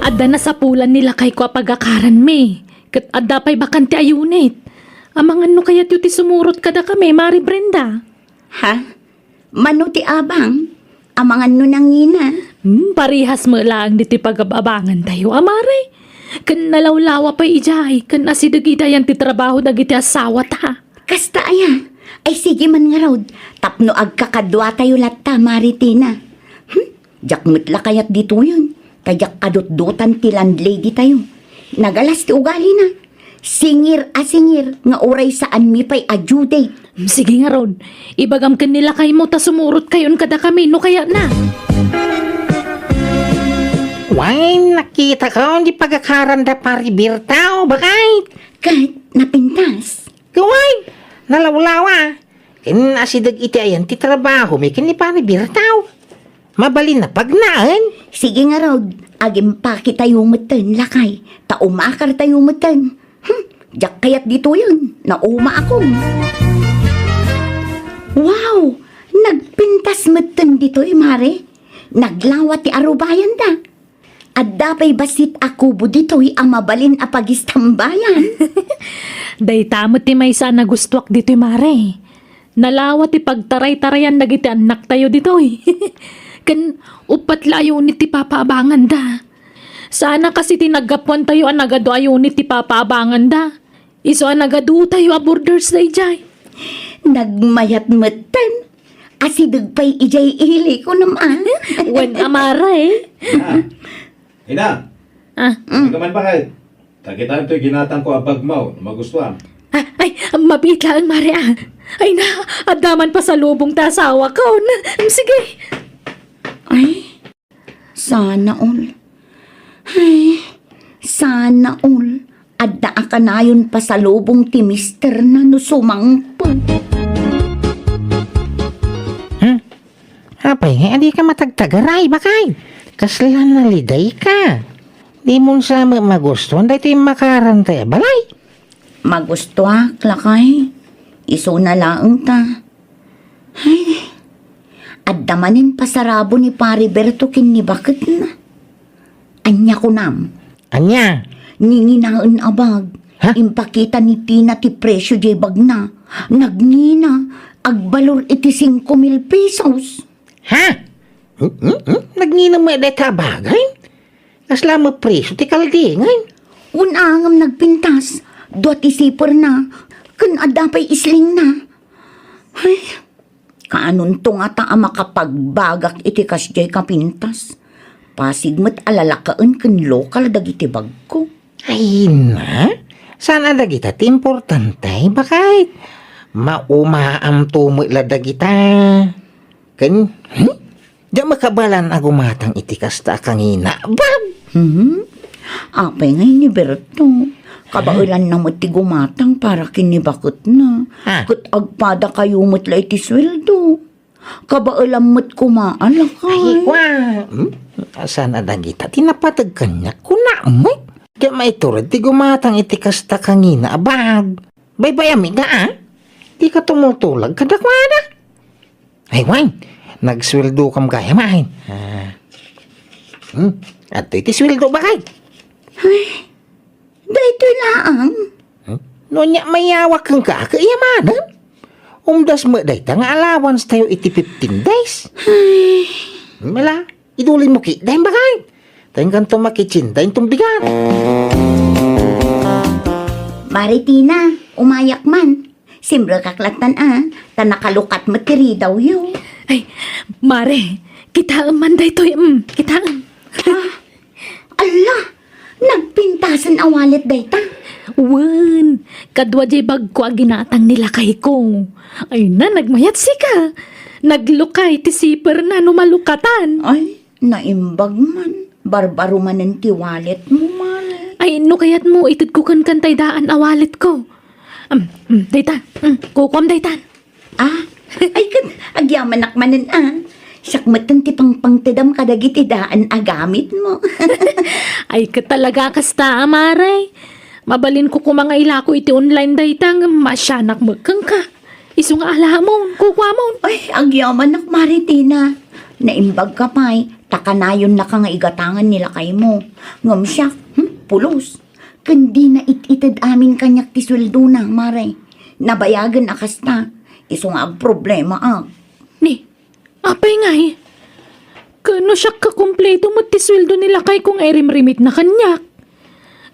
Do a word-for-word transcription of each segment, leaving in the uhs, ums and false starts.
Adda nasapulan ni lakayko a pagakaranmi, ket adda pay bakante a unit. Amangan no kayatyo ti sumurot kadakami, Mari Brenda? Ha? Mano ti abang? Amangan no nangina? Hmm, parehas met laeng ditoy pagab-abangantayo, a Mari. Ken nalawlawa pay idiay, ken asideg idiayen ti trabaho dagiti asawata. Kasta aya? Ay, sige man ngarud, tapno agkakaduatayo latta, Mari Tina. Hmm? Diak met la kayat ditoyen, ta diak kadutdotan ti landlady tayo. Nagalas ti ugalina. Singir a singir nga uray saanmi pay a due date. Sige ngarud, ibagam ken ni lakaymo ta sumurot kayon kadakami no kayatna. Wen, nakitako ti pagakaran da Pari Berto, bakay? Ket napintas. Wen, nalawlawa. Ken asideg iti ayan ti trabahomi ken ni Pari Berto. Mabalin a pagnaen. Sige ngarud, agimpaketayo metten, lakay, ta umakartayo metten. Hmm, diak kayat ditoyen, naumaakon. Wow! Nagpintas metten ditoy, Mare. Naglawa ti arubayanda. Adda pay bassit a kubo ditoy a mabalin a pagistambayan. Dayta met ti maysa a nagustuak ditoy, Mare. Nalawa ti pagtaraytarayan dagiti annaktayo ditoy. Ken uppat la a unit ti papaabanganda. Saan a kas iti naggapuantayo a nagadu a unit ti papaabanganda. Isu a nagadutayo a borders daydiay. Nagmayat metten. Asideg pay idiay ili, kunam a. Wen a, Mare. Ina! Ina! Ah. Ania ka man, bakay? Takitan toy ginatangko a bagmo, no magustuam. Ah, ay, mabiit laeng, Mare, ah. Ay na, adda man pasalubong ta asawakon. Mm, sige. Ay, sana all. Ay, sana all. Adda a kanayon pasalubong ti misterna no sumangpet. Hmm? Apay nga adika matagtagaray, bakay? Kasla nalidayka. Dimon sa ma-, magustuan daytoy immakaran tayo a balay? Magustuak, lakay. Isuna laeng ta. Ay, adda manen pasarabo ni Pari Berto ken ni baketna. Ania kunam? Ania? Ninginaen a bag. Ha? Impakita ni Tina ti presio diay bagna. Nagngina, agbalor iti singko mil pesos. Ha? Hmm, hmm, hmm? Nagngina met dayta a bagay? Kasla met presio ti kalding, ay? Wen a ngem nagpintas. Dua ti siperna. Ken adda pay islingna. Ay, kaanonto ngata a makapagbagak iti kasdiay a pintas? Pasig met a lalakaen ken lokal dagiti bagko. Ay na, saan a dagita ti importante, bakay? Maumaamto met la dagita. Ken, hmm? Diak makabaelan a gumatang iti kasta a kangina. Bab! Hmm? Apay ngay ni Berto? Kabaelanna met ti gumatang para ken ni baketna. Ah. Ket agpadakayo met la iti sueldo. Kabaelam met koma a lakay. Ay, kwa. Hmm? Saan a dagita ti napateg kaniak? Kuna met. Diak maiturod ti gumatang iti kasta a kangina a bag. Baybayam ida, ah. Dika tumultulag kadakuada. Ay, wen, nagsueldokam gayam, ay. Ah. Hmm, adtoy ti sueldo, bakay? Ay, daytoy laeng. Hmm? No ania, mayawak kenka, ket iyamanem. Umdas met dayta nga allowance tayo iti fifteen days. Ay. Hmm, mala, idulinmo ketdin, bakay? Ta inkanto makitsinda inton bigat. Mari Tina, umayak man. Simrekak lattan a, ta nakalukat met ti ridawyo. Ay, Mare, kitaem man daytoy, mm, kitaem. Ah, ala, nagpintasen a wallet dayta. Wen, kadua diay bagko a ginatang ni lakayko. Ay na, nagmayat sika. Naglukay ti siperna no malukatan. Ay, naimbag man. Barbaro manen ti walletmo, Mare. Ay, no kayatmo, itedko kenka tay daan a walletko. Am, mm, dayta. Mm, kukuam dayta. Ah, ay ket agyamanak manen a. Siak metten ti pangpangtedam kadagiti daan a gamitmo. Ay ket talaga kasta, a, Mare. Mabalinko koma nga ilako iti online dayta ngem maasianak met kenka. Isu nga alamon, kukuamon. Ay, agyamanak, Mare Tina. Naimbagka pay, Ta kanayonnaka nga igatangan ni lakaymo. Ngem siak, hmm, pulos. Ken dina it-ited amin kaniak ti sueldona, Mare. Nabayagen a kasta. Isu nga agproblemaak. Ni, apay ngay? Ken no siak kakumpleto met ti sueldo ni lakayko nga irimrimitna kaniak.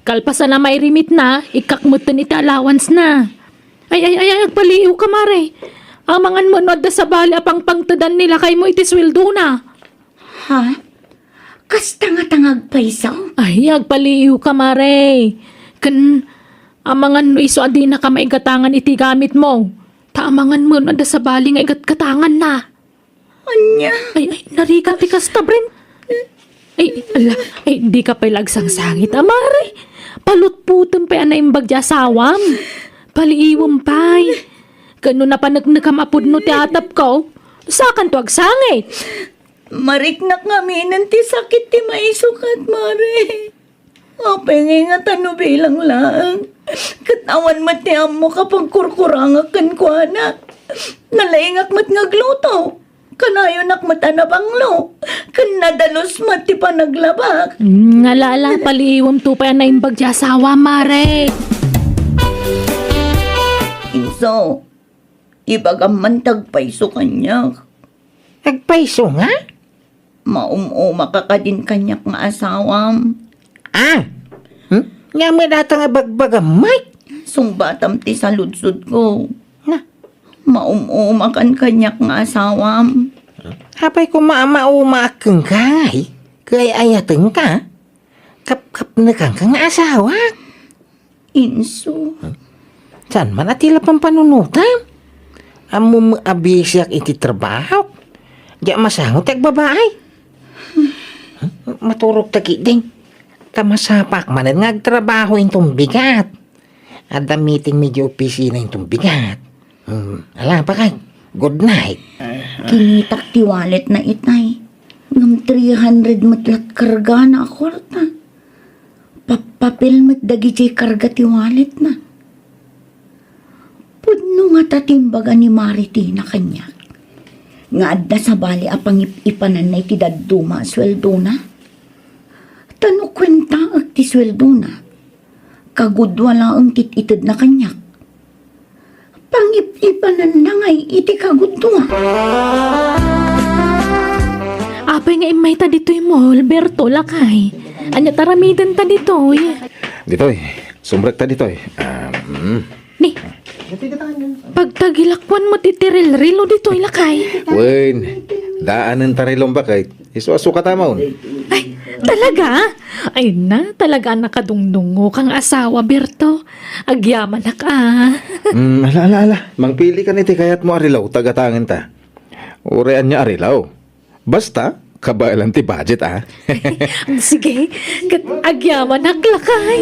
Kalpasan a mairimitna, ikkak metten iti allowance na. Ay, ay, ay, ay, agpaliiwka, Mare. Amangan met no adda sabali a pangpangtedan ni lakaymo iti sueldona. Ha? Kasta nga ta nga agpayso? Ay, agpaliiwka, Mare. Ken, amangan no isu a dinaka maigatangan iti gamitmo. Ta amangan met no adda sabali nga igatgatanganna. Ania? Ay, ay, narigat ti kasta, Bren. Ay, ala, ay, dika pay la agsangsangit, a, Mare. Palutputem pay a naimbag ti asawam. Paliiwem pay. Ken no napaneknekam a pudno ti atapko, sakanto agsangit. Mariknak ngaminen ti sakit ti maisukat, Mare. Apay ngay nga ta no bilang laeng? Ket awan met ti ammok a pagkurkurangak kenkuana. Nalaingak met nga agluto. Kanayonak met a nabanglo. Ken nadalus met ti panaglabak. Mm, ala, ala, paliiwemto pay a naimbag ti asawa, Mare. Inso, ibagam man ti agpayso kaniak. Agpayso nga? Maum-umaka kadin kaniak nga asawam. Ah! Hmm? Nga met data nga bagbagam, Mike? Sungbatam ti saludsodko. Na? Maum-umakan kaniak nga asawam. Apay koma a maumaak kenka, ngay? Kay ayatenka? Kapkapnekanka nga asawa? Inso. Saan man a ti la pampanunotam? Ammom a bisiak iti trabaho. Diak masango ti agbabaay. Maturog ta ketdin. Ta masapak manen nga agtrabaho inton bigat. Adda meeting mi di opisina inton bigat. Hmm, ala, bakit? Good night. Kinitak ti wallet na itay. Ngem three hundred met lat kargana a kwarta. Pappapil met dagiti karga ti wallet na. Pudno ngata ti imbaga ni Mare Tina kaniak nga adda sabali a pangip-ipananna iti dadduma a sueldona? Ta no kuentaek ti sueldona, kagudua laeng ti it-itedna kaniak. Pangip-ipananna ngay iti kagudua. Apay nga immayta ditoy mall, Berto, lakay? Ania ti aramidenta ditoy? Ditoy, sumrekta ditoy. Ah, mm. Ni, pagtagilakuan met iti rilrilo ditoy, lakay. Wen, daanen ta rilom bakay. Isu a sukatamon. Ay, talaga? Ay na, talaga a nakadungdungo kang asawa, Berto. Agyamanak, ah. Mm, ala, ala, ala. Mangpili ka iti kayatmo a rilaw, ta gatangen ta. Uray ania a rilaw. Basta, kabaelan ti budget, ah. Sige, ket agyamanak, lakay.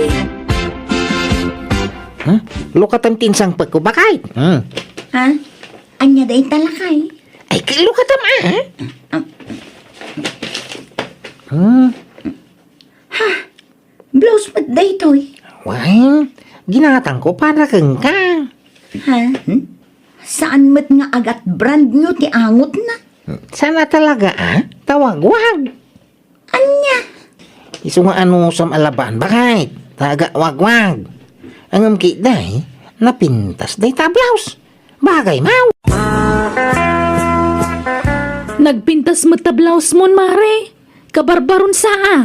Huh? Lukatam ti insangpetko, bakay. Hmm. Ha? Ania dayta, lakay? Ay, ket lukatam, ah. Ah. Hmm. Ha? Blouse met daytoy? Wen, ginatangko para kenka. Ha? Hmm? Saan met nga agat brand new ti angotna? Saan a talaga, ah? Tawagwag. Ania? Isu nga anusam a laban, bakay? Tagawagwag. Ngem ketdi, napintas dayta a blouse. Bagay, maw. Nagpintas met ta blouse mon, Mare. Kabarbaron sa, ah.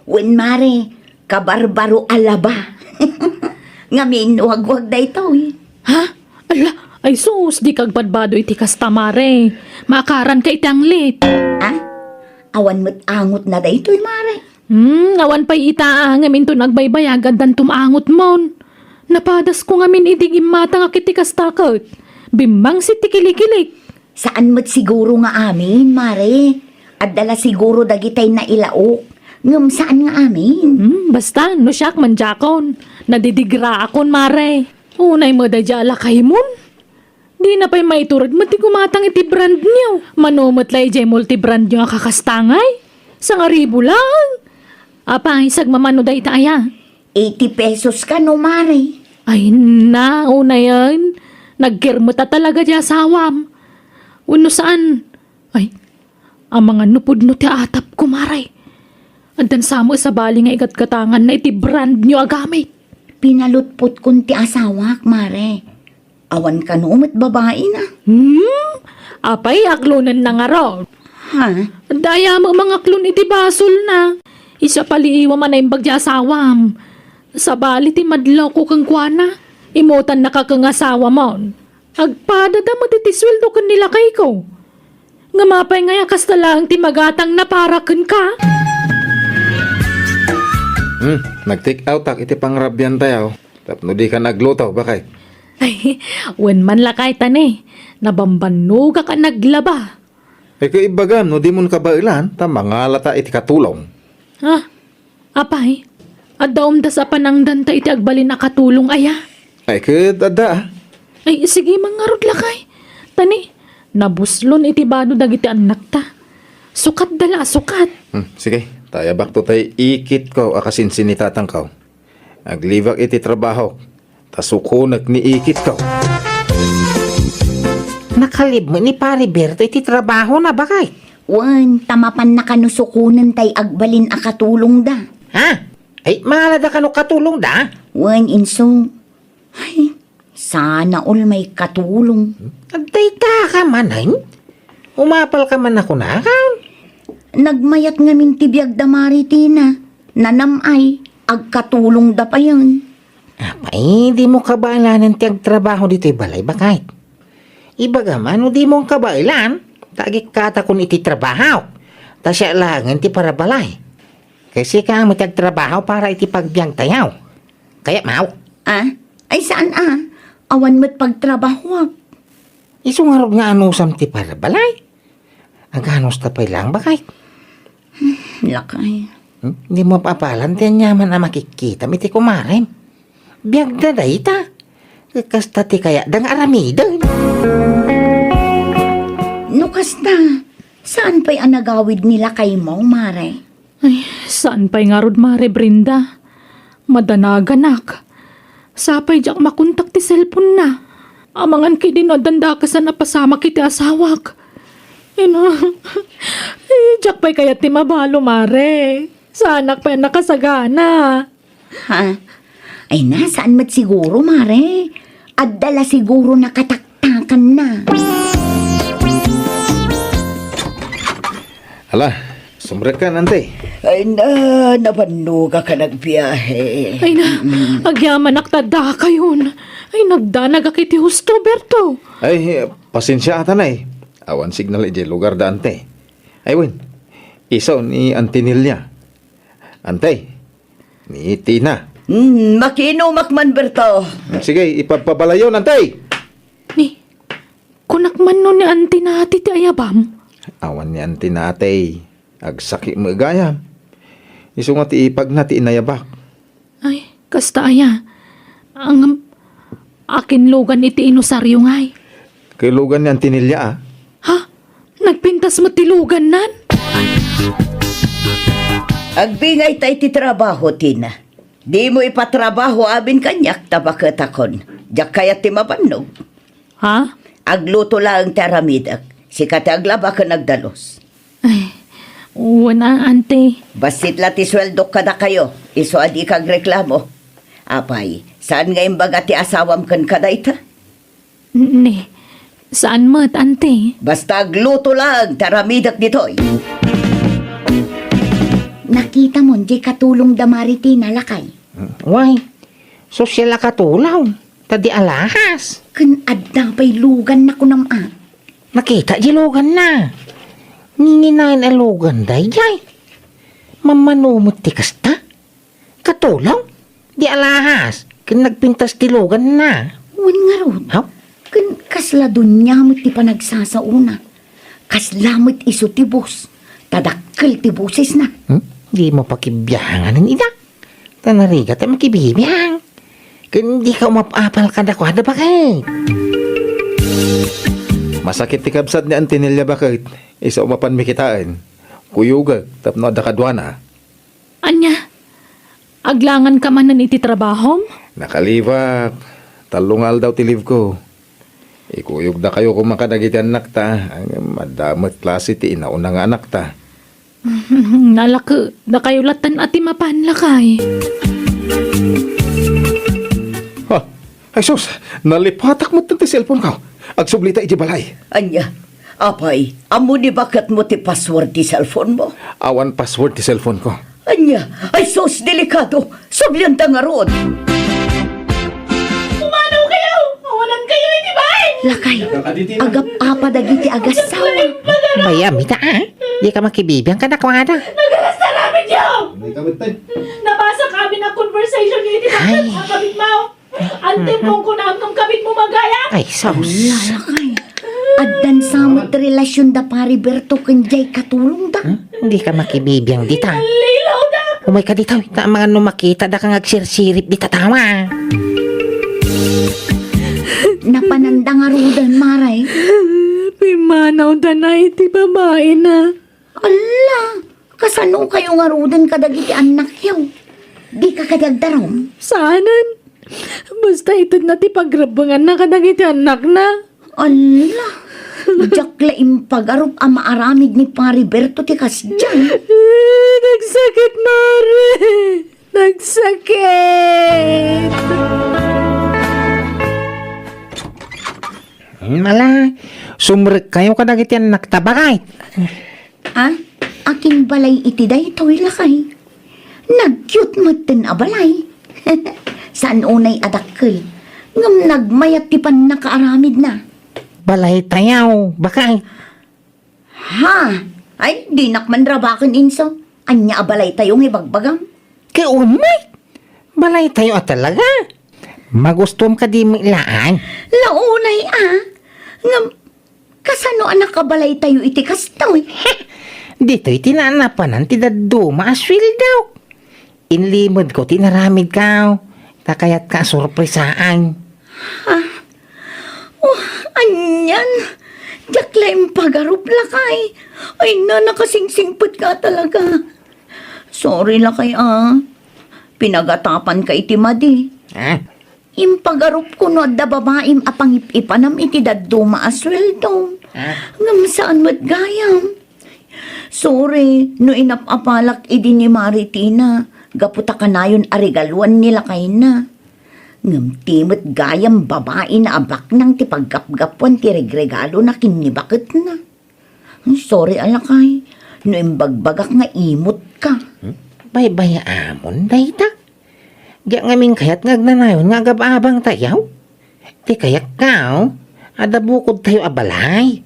Wen, Mare, kabarbaro a laba. Ngamin, wagwag daytoy. Ha? Ala, ay sus, dika agbadbado iti kasta, Mare. Maakaranka iti anglit. Ah? Awan met angotna daytoy, Mare. Hmm, awan pay ita, ah, ngem inton agbaybayag, addan tumangotmon. Napadasko ngamin idi immatangak iti kasta ket bimmangsit ti kilikilik. Saan met siguro nga amin, Mare. Adda la siguro dagitay nailaok, ngem saan nga amin. Hmm, basta, no siak, mandiakon. Nadidigraakon, Mare. Unay met daydiay a lakaymon. Dina pay maiturod met ti gumatang iti brand new. Mano met la idiay multi-brand new a kakastangay? Sangaribu laeng. Apay, sagmamano dayta aya? Eighty pesos kano, Mare. Ay na, unayen. Nagkirmet a talaga di asawam. Wenno saan? Ay, Amangan no pudno ti atapko, Mare. Addan sa met sabali nga igatgatanganna iti brand new a gamit. Pinalutpotkon ti asawak, Mare. Awan kano met babaina. Hmm? Apay, aklonenna ngarud? Ha? Adda aya met mangaklon iti basolna. Isu a paliiwam a naimbag ti asawam. Sabali ti madlawko kenkuana, immutannaka ken asawam. Agpadada met iti sueldo ken ni lakayko. Ngem apay ngay a kasta laeng ti magatangna para kenka? Hmm, nag-take outak iti pangrabiantayo tapno dika nagluto, baket. Ay, wen man lakay ta ne, nabambannogak a naglaba. Ay, ket ibagam no dimon kabaelan, ta mangalata iti katulong. Ha? Apay, adda umdas a panangdanta iti agbalin a katulong aya? Ay, ket adda, a. Ay, sige man ngarud lakay. Ta ne, nabuslon iti bado dagiti annakta. Sukatda la a sukat. Hmm, sige, ta ayabakto tay ikitko a kasinsinitatanko. Aglibak iti trabahok, ta sukonek ni ikitko. Nakalib met ni Pare Berto iti trabahona, baket. Wen, ta mapanna kano sukonen tay agbalin a katulongda. Ha? Ay, mangalada kano katulongda? Wen, inso. Ay, sana all maikatulong. Dayta ka manen? Umapal ka man a kunakan? Nagmayat ngamin ti biagda, Mare Tina. Nanam-ay, agkatulongda payen. Apay, dimo kabaelanen ti agtrabaho ditoy balay, baket? Ibagam a no dimo kabaelan, ta agikkatakon iti trabahok. Ta siak laengen ti parabalay. Ket sika met ti agtrabaho para iti pagbiagtayo. Kayatmo? Ah? Ay, saan a? Awan met pagtrabahoak. Isu ngarud nga anusam ti parabalay. Aganusta pay laeng, baket? Lakay. Hmm? Dimo apalan ti aniaman a makikkitam iti kumarem. Biagda dayta. Kasta ti kayatda nga aramiden. No kasta, saan pay a nagawid ni lakaymo, Mare? Ay, saan pay ngarud, Mare Brenda? Madanaganak. Sapay diak makontak ti cellphone-na. Amangan ketdi no addan dakasan a pasamak iti asawak. Ina, eh, diak pay kayat ti mabalo, Mare. Saanak pay a nakasagana. Ha? Ay na, saan met siguro, Mare? Adda la siguro nakataktakanna. Hala, sumrekkan, Ante. Ay na, nabannogak a nagbiahe. Ay na, agyamanak ta addakayon. Ay, nagdanagak iti husto, Berto. Ay, pasensiaak, Ante. Awan signal idiay lugarda, Ante. Ay, wen, isu ni Ante Nelia. Ante, ni Tina. Hmm, makiinumak man, Berto. Sige, ipabpabalayon, Ante. Ni, kunak man no ni Ante Nati ti ayabam? Awan ni Ante Nati. Agsakit met gayam. Isu nga ti ipagna ti inayabak. Ay, kasta aya. Ang, akin lugan iti inusario ngay. Kay lugan ni Ante Nelia, a. Ha? Nagpintas met ti lugannan? Agbingayta iti trabaho, Tina. Dimo ipatrabaho amin kaniak ta baketakon. Diak kayat ti mabannog. Ha? Agluto laeng ti aramidek. Sika ti aglaba ken agdalus. Ay, wen a, Ante. Bassit la ti sueldok kadakayo. Isu a dika agreklamo. Apay, saan nga imbaga ti asawam kenka dayta? Ni, saan met, Ante? Basta agluto laeng ti aramidek ditoy. Nakitamon diay katulongda, Mare Tina, lakay? Way, sosyal a katulong, ta di alahas. Ken adda pay luganna, kunam a. Nakita diay luganna. Nginginayon a lugan daydiay. Mammano met ti kasta. Katulong? Di alahas. Ken nagpintas ti luganna. Wen ngarud. Haw? Ken kasla dunia met ti panagsasaona. Kasla met isu ti boss. Ta dakkel ti bosesna. Hmm? Dimo pakibianganen ida. Ta narigat a makibibiang. Ken dika umap-apal kadakuada, baket. Masakit ti kabsat ni Ante Nelia, baket. Isu a mapanmi kitaen. Kuyogek tapno adda kaduana. Ania? Aglanganka manen iti trabahom? Nakalibak. Tallo nga aldaw ti leave ko. Ikuyogdakayo koma kadagiti annakta, ngem adda met klase ti inauna nga anakta. Nalake, dakayo latta ti mapan, lakay. Ha? Ay sus, nalipatak met ti cellphone ko. Agsubli ta idiay balay. Ania? Apay, ammo ni baketmo ti password ti cellphone mo? Awan password ti cellphone ko. Ania? Ay sus, delikado. Sublianta ngarud. Pumanaw kayo! Awanan kayo iti bahin! Lakay, agap-apa dagiti agassawa. Bayam ita, a? Dika makibibiang kadakuada. Nagarastaramidyo! Nabasa kami na conversation niyo iti Ay. Bakit? Ang kabit mo! Antim kong kunam kung kabit mo magayat! Ay, sus. Lakay. Addan sa met relasyon da Pari Berto ken jay katulong da. Hmm? Dika makibibiang dita. Nalilaw da! Umay ka dita, ta amangan no makita da kang agsirsirip dita tawa. Napanan da ngaruden, Maray. Pimanaw da na iti babaina. Alla, kasano kayo ngaruden kadagiti annakyo? Dika kadi agdarum? Saanen. Basta ited na ti pagrebbenganna kadagiti annakna. Alla, diak la impagarup a maaramid ni Pari Berto ti kasdiay. Nagsakit, Mare. Nagsakit. Ala, sumrekkayo kadagiti annakta, baket. A? Akin balay iti daytoy, lakay? Nagcute metten a balay. Saan unay a dakkel, ngem nagmayat ti pannakaaramidna. Balaytayo, baket. Ha? Ay, dinak man rabaken, inso. Ania a balaytayo nga ibagbagam? Ket umay! Balaytayo a talaga. Magustuam kadi met laeng? Launay a. Ngem, kasano a nakabalaytayo iti kastoy? Ditoy ti naanapanan ti dadduma a sueldok. Inlimedko ti inaramidko. Ta kayatka a sorpresaan. Ha? Oh, anian? Diak la impagarup, lakay. Ay, na, nakasingsingpetka talaga. Sorry, lakay, a. Pinagatapanka iti madi. Ah? Impagarupko no adda babaim a pangip-ipanam iti dadduma a sueldo. Ah? Ngem saan met gayam. Sorry no inap-apalak idi ni Mari Tina gapu ta kanayon a regaluan ni lakayna. Ngem ti met gayam babaina a baknang ti paggapgapuan ti regregalona ken ni baketna. Sorry a lakay, no imbagbagak nga imut ka. Hmm? Baybay-amon dayta. Diak ngamin kayat nga agnanayon nga agab-abang tayaw. Ti kayat kao, adda bukod tayo a balay.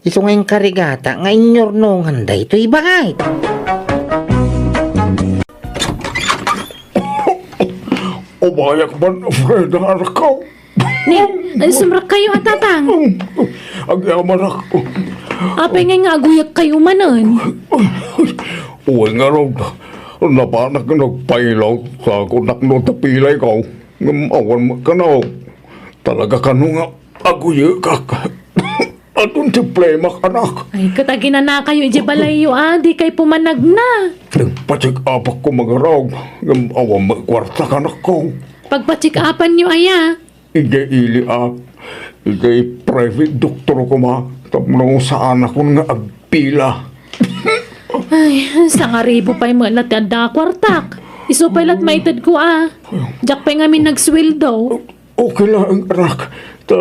Isu nga inkarigata nga inyurnongan daytoy baket. Umayak man, Freda, anakko. Ni, ay, sumrekkayo a, Tatang. Agyamanak. Apay ngay nga aguyekkayo manen? Uy, ngarud, napanak nga nagpailaw sa kunak no tapilayko. Ngem awan met kano. Talaga kano nga aguyekak. Adun ti plemak, anak. Ay, ket aginanakayo idiay balayyo a, dikay pumanagna. Nagpacheck-upak ko mangarog, ngem awan met kuarta, anakko. Pagpacheck-upanyo aya? Idiay ili a, idiay private doktor koma, tapno saanakon nga agpila. Ay, sangaribu pay met la ti adda a kuartak. Isu pay la't maitedko a. Diak pay ngamin nagsueldo. Okay laeng, anak. Ta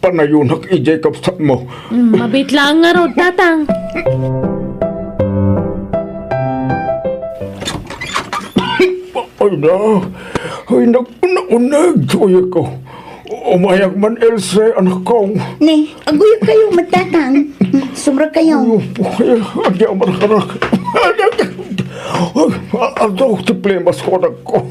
panayonak idiay kabsatmo. Mm, mabiit laeng ngarud, Tatang. Ay na. Ay, nag-, nauneg, uyeko. Umayak man, Else, anakko. Ne, aguyekkayo met, Tatang. Sumrekkayo. Ay, adi, anak, anak. Ay, a-, adu ti plemas ko, anakko.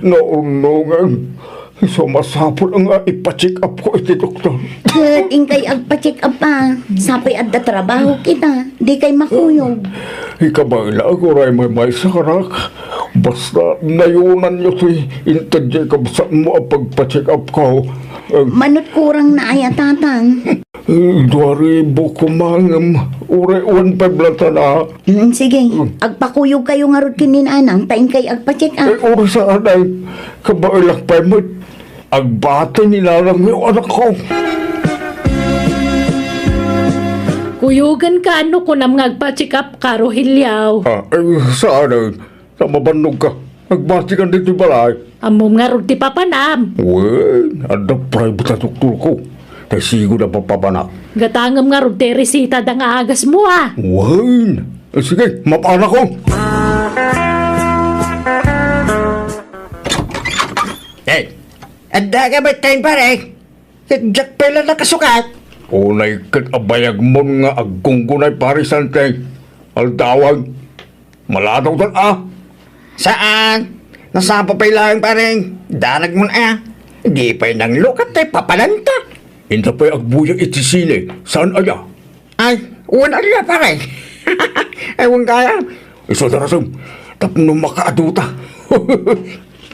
Naurnongan. Isu masapul nga ipa-check up ko iti doktor. Ket inkay agpa-check up a. Sapay adda trabaho kita. Dikay makuyog. Ikabaela, aguray maymaysa, anak. Basta nayonanyo ti inted diay kabsatmo a pagpa-check up ko. Eh, Manut kurang na aya, Tatang? Dua ribu koma ngem uray one five lang tana. Mm, sige. Mm. Agpakuyogkayo ngarud ken ni Nanang, ta inkay agpa-check up. Eh, uray saan ay kabaelak pay met. Agbati ni Nanang yo, anakko. Uyogenka no kunam nga agpa-check up ka, Rogelio. Ah, eh, saan, eh? Sa mabannogka. Nagbatikan ditoy balay. Ammom ngarud ti papanam. Wen, adda private a doktorko. Tay sigud a papapanak. Gatangem ngarud ti resitada nga agasmo, a. Wen. Eh, sige, mapanakon. Eh, adda ka met, pare? Ket diak pay la nakasukat. Unay ket a bayagmon nga aggunggunay, Pare Sante. Aldawan. Maladawtan a. Saan? Nasapa pay laeng, pare. Danagmon a. Di pay nanglukat tay papananta. Inta pay agbuyag iti sine. Saan aya? Ay, wen aya, pare. Ay, wen kaya. Isu darasem. Tapno makaaduta.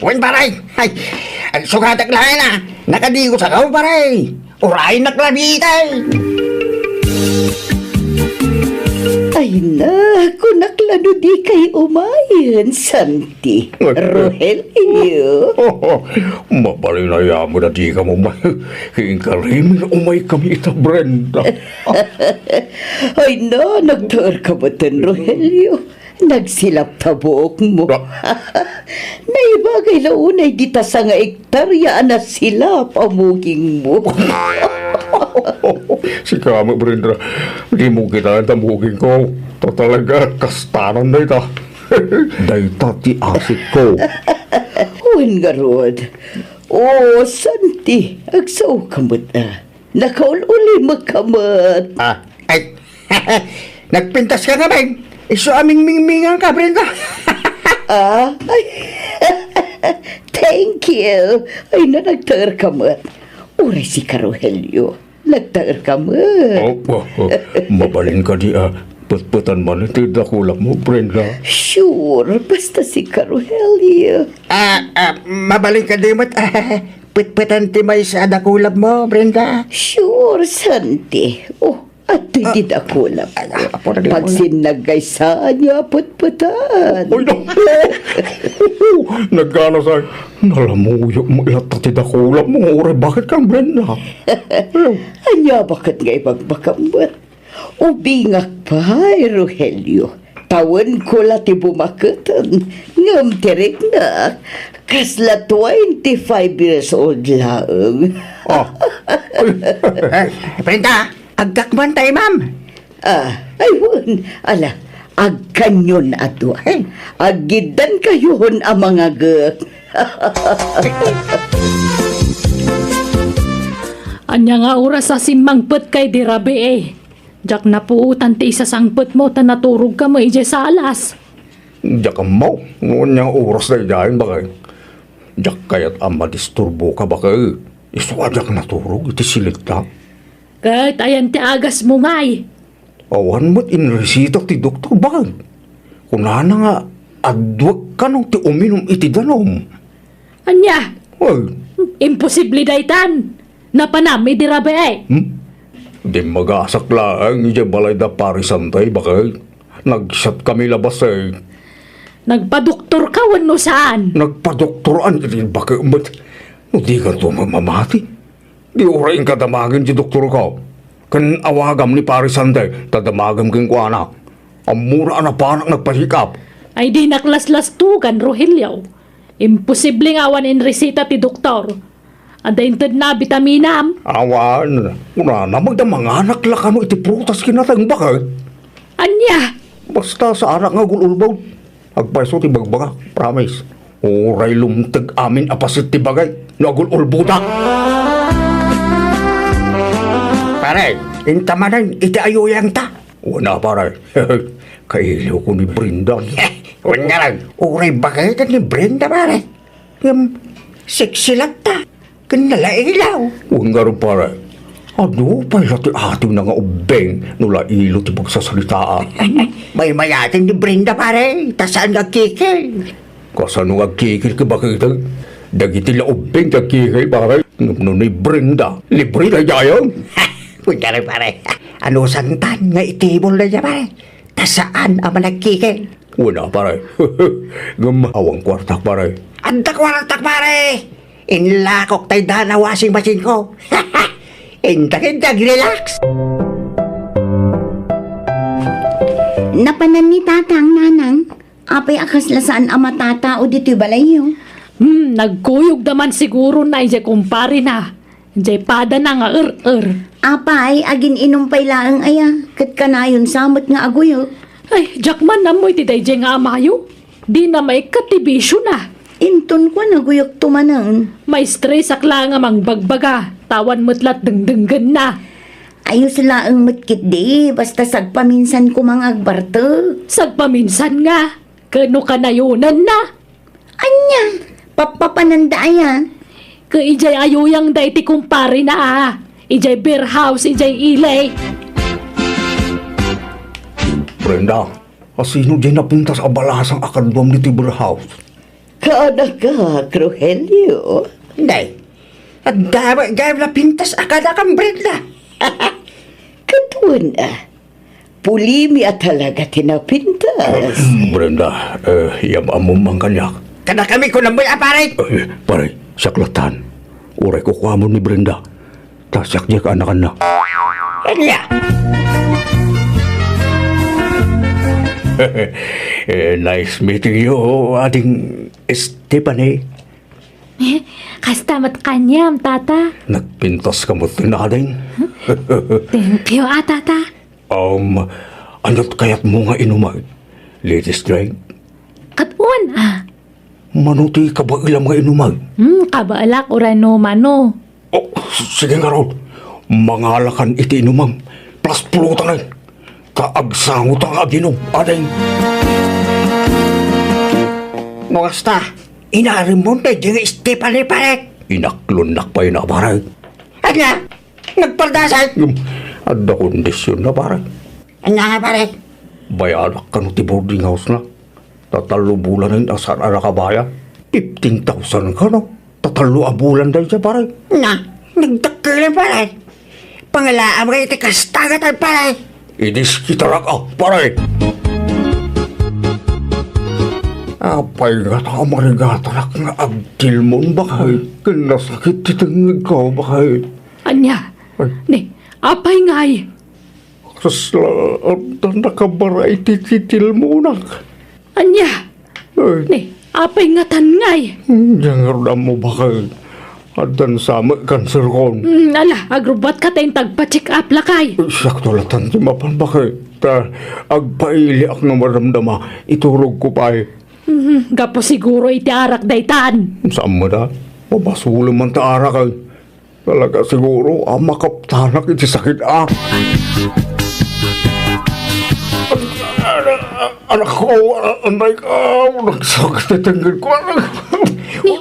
Wen, pare. Ay, agsukatak laeng a. Nakadigosak, pare. Uray naklabitay. Ay na, kunak la no dikay umayen, Santi. Rogelio. Mabalin a yaman a dikam umay. Inkariming umaykami ita, Brenda. Ay na, nagtaerka metten, Rogelio. Nagsilap ta buokmo. Ah. Naibagay la unay dita sanga hektarya a nasilap a mugingmo. Sika met, Brenda, dimo kitaen ta mugingko. Ta talaga, kastanan dayta. Dayta ti asikko. Wen ngarud. O, Santi, agsaoka met, a. Nakaul-ulimekka met. Ah, ay. Nagpintaska ngamin. Isu a mingmingminganka, Brenda. Ah, ay. Thank you. Ay na, nagtaerka met. Uray sika, Rogelio. Nagtaerka met. Oh, oh, oh. Mabalin kadi a petpetan man ti dakulapmo, Brenda? Sure, basta sika, Rogelio. Ah, ah, mabalin kadi met a petpetan ti maysa a dakulapmo, Brenda? Sure, Santi. Oh, adtoy ti dakulap. Ay, apo, naglaw. Pagsinnaggaysaanyo a petpetan. Ay, naku! Nagganasay. Nalamuyo met latta ti dakulapmo nga uray baket kan Brenda. Ania baket nga ibagbagam met? Ubingak pay, Rogelio. Tawenko la ti bumaketen, ngem ti riknak, kasla twenty-five years old laeng. Ah. Eh, Brenda, agkakman tayo, ma'am. Ah, ay, wen. Ala, agkanyon a dua. Eh. Aggiddan kayon a mangagek. Ania nga oras a simmangpetkay idi rabii? Diak napuotan ti isasangpetmo ta naturogka met idiay salas. Diak ammo no ania nga oras daydiay, baket. Diak kayat a madisturboka, baket. Isu a diak naturog iti silittak. Ket ayan ti agasmo ngay? Awan met inresita ti doktor, baket. Kunana nga adduek kano ti uminum iti danum. Ania? Ay. Imposible daytan. Napanam idi rabii. Hmm? Dimmagasak laeng idiay balay da Pari Santay, baket. Nagsiatkami la bassit. Nagpadoktorka wenno saan? Nagpadoktoran iti baket met. No dikanto mamamati, di uray inka damagen ti doktorko. Ken awagam ni Pari Santay ta damagem kenkuana. Ammona a napanak nagpa-check up. Ay, dinak laslastugan, Rogelio. Imposible nga awan inresita ti doktor. Adda intedna a bitaminam? Awan. Kunana, magda manganak la kano iti prutas ken nateng, baket. Ania? Basta saanak nga agul-ulbod. Agpayso ti bagbagak, promise. Uray lumteg amin a paset ti bagay no agul-ulbodak. Pare, inta manen iti ayuyangta. Wen a, pare. Kailiwko ni Brenda. Wen ngarud, uray baketen ni Brenda, pare. Ngem, sexy latta. Ken nalailaw. Wen ngarud, pare. Adu pay la ti atimna nga ubbing no lailo ti pagsasaritaan. Maymayateng ni Brenda, pare. Ta saan nga agkikil. Kasano nga agkikil, baket? Dagiti la ubbing ti agkikil, pare. Ngem no ni Brenda, libre daydiay. Wen ngarud, pare. Anusantan nga itibol daydiay, pare. Ta saan a managkikil. Wen a, pare. Ngem awan kuartak, pare. Adda kuartak, pare. Inlakok tay dana washing machine ko. Inta ket ag-relax. Napanan ni Tatang, Nanang? Apay a kasla saan a matatao ditoy balayyo? Hmm, nagkuyogda man siguro na idiay kumparena. Idiay padana nga er-er. Apay, agin-inum pay laeng aya, ket kanayon sa met nga aguyog. Ay, diak man ammo iti daydiay nga amayo. Dina maikkat ti bisiona. Inton kua, naguyogto manen. Maistresak laeng a mangbagbaga, ta awan met la't dengdenggenna. Ayos laeng met ketdi, basta sagpaminsan koma nga agbartek. Sagpaminsan nga? Ket no kanayonanna? Ania? Pappapananda aya? Ket idiay ayuyangda iti kumparena a. Idiay beer house, idiay ili. Brenda, asino diay napintas a balasang a kaduam ditoy beer house? Kaanaka, Rogelio? Nay, adda met gayam napintas a kaanakam, Brenda. Ket wen a, pulimi a talaga ti napintas. Brenda, eh, yam-ammom man kaniak. Kadakami, kunam met a, pare. Eh, pare, siak lattan. Uray kukuamon ni Brenda. Ta siak diay kaanakanna. Ania? Eh, nice meeting you, Ading Stephanie. Eh, kasta met kaniam, Tata. Nagpintas ka met, Ading. Thank you, a, Tata. Um, ania't kayatmo nga inumag? Ladies drink? Ket wen a. Mano ti kabaelam nga inumag? Hmm, kabaelak uray no mano. Oh, sige ngarud. Mangalakan iti inumam. Plus pulutan. Ta agsangotan nga aginum, Ading. No kasta, inarimmon daydiay nga Stephanie, pare. Inaklonnak pay na, pare. Ania? Nagpardasay? Ngem, adda kondisionna, pare. Ania nga, pare? Bayadak kano ti boarding house-na. Ta tallo bulanen a saan a nakabayad. Fifteen thousand kano. Ta tallo a bulan dayta, pare. Na, nagdakkel, pare. Pangalaam nga iti kasta nga tan, pare. Idiskitarak a, pare. Apay ngata a marigatarak nga agtilmon, bakay? Ken nasakit ti tengngegko, bakay? Ania? Ay. Ni, apay ngay? Kasla, adda nakabara iti titilmonak. Ania? Ay. Ni, apay ngatan ngay? Diak ngarud ammo, bakay. Addan sa met kanserkon. Mm, ala, agrubbuatka ta inta agpa-check up lakay. Siakto lattan ti mapan, bakay. Ta agpailiak no madamdama, iturogko pay. Mhm, gapu siguro iti arak daytan. Saan met a? Mabasolem man ta arak, ay. Talaga siguro a makaptanak iti sakit a. Anakko, anakko, nagsakit ti tengngetko, anak. Ni,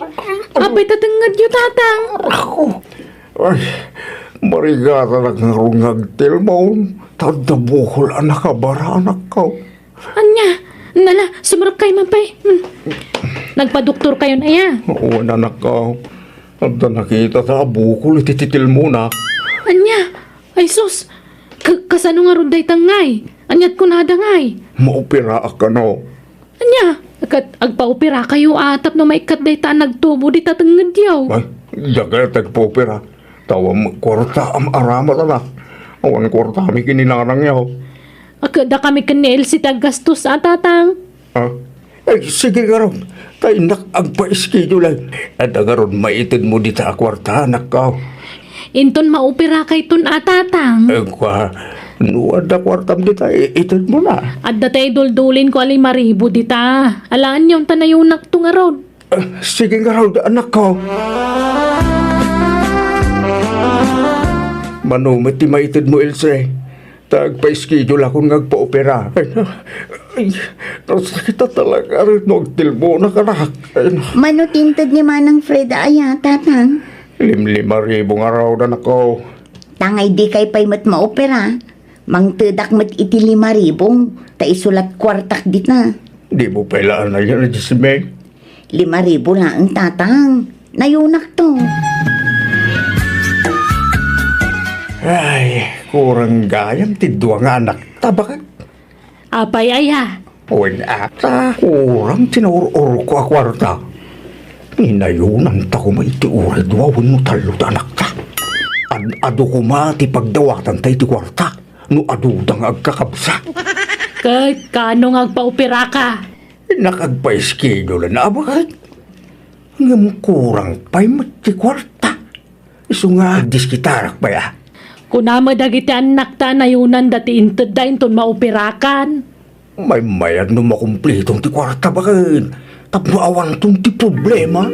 apay ti tengngedyo, Tatang? Anakko. Ay, marigatanak ngarud nga agtilmon, ta adda bukol a nakabara, anakko. Ania? Nala, sumrekkay man pay. Hmm. Nagpadoktorkayon aya? Wen, anakko. Adda nakitata a bukol iti titilmona. Ania? Ay sus! Ka-, kasano ngarud dayta ngay? Ania't kunada ngay? Maoperaak kano. Ania? Ket agpaoperakayo a tapno maikkat dayta a nagtubo dita tengngedyo. Ay, diak kayat agpaopera. Ta awan met kuarta a maaramat, anak. Awan kuartami ken ni nanangyo. Ket dakami ken ni Elsie ti aggastos a, Tatang. Ah? Ay, sige ngarud. Ta innak agpa-schedule. Adda ngarud maitedmo dita a kuarta, anakko. Inton maoperakayton a, Tatang. Ay, kua, no adda kuartam dita, i-, itedmona. Adda tay duldulinko a lima ribu dita. Alaenyon ta nayonakto ngarud. Ah, sige ngarud, anakko. Mano met ti maitedmo, Elsie? Ta agpa-schedule akon nga agpaopera. Ay, na, ay, nasakit a talaga rin no agtilmonak, anak. Ay, na. Mano ti inted ni Manang Fred aya, Tatang? Limlima ribu ngarud, anakko. Tangay dikay pay met maopera. Mangtedak met iti lima ribu, ta isulat kuartak dita. Dimo pay la anayan a Jezebel? Lima ribu laeng, Tatang. Nayonakto. Ay, kurang gayam ti dua nga anakta, baket. Apay aya? Wen, ata, kurang ti naur-urko a kuarta. Inayonanta koma iti uray dua wenno tallo ti anakta. Ad-adu koma ti pagdawatanta iti kuarta no aduda nga agkakabsat. Ket kaano nga agpaoperaka? Nakagpa-schedule na, abaket. Ngem kurang pay met ti kuarta. Isu nga agdiskitarak pay a. Kuna met dagiti annakta a nayonanda ti intedda inton maoperakan. Maymayat no makumpliton ti kuarta baket tapno awanton ti problema.